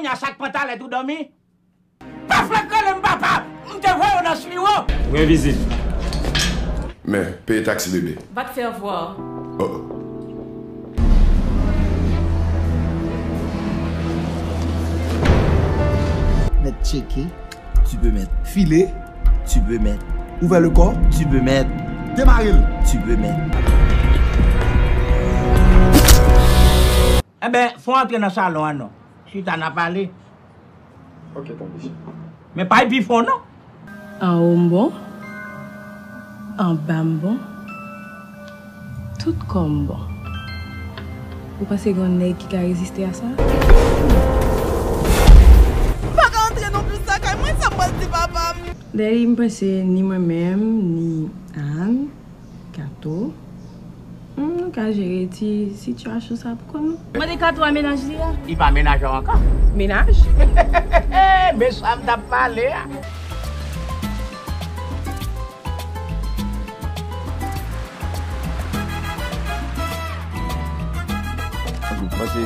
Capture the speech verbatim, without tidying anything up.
A sa k pantalèt ou dòmi? Pa flank rele m papa! M te voye w nan swiwo! Ou gen vizit. Men, peye taksi bebe. Va te fè vwa. Oh. Mèt tcheke, tu peux mettre. File, tu peux mettre. Ouvè le kò, tu peux mettre. Demare l, tu peux mettre. Enben, fè w antre nan salon an non. Chita n a pale. Ok, tanpri. Men pa epi fon non. Anwo m bon, anba m bon, tout kò m bon. Ou panse gen yon nèg ki ka reziste a sa? M pa ka antre non plis lakay mwen, sa m pral di papa m? Dayè, m panse ni mwen menm, ni Ann, Kato, hmm, nou ka jere ti sitiyasyon sa pou kò nou. Mande Kato a mennaj li a. Li pa mennaj ou ankò? Mennaj? Men sa m t ap pale a. Mwen se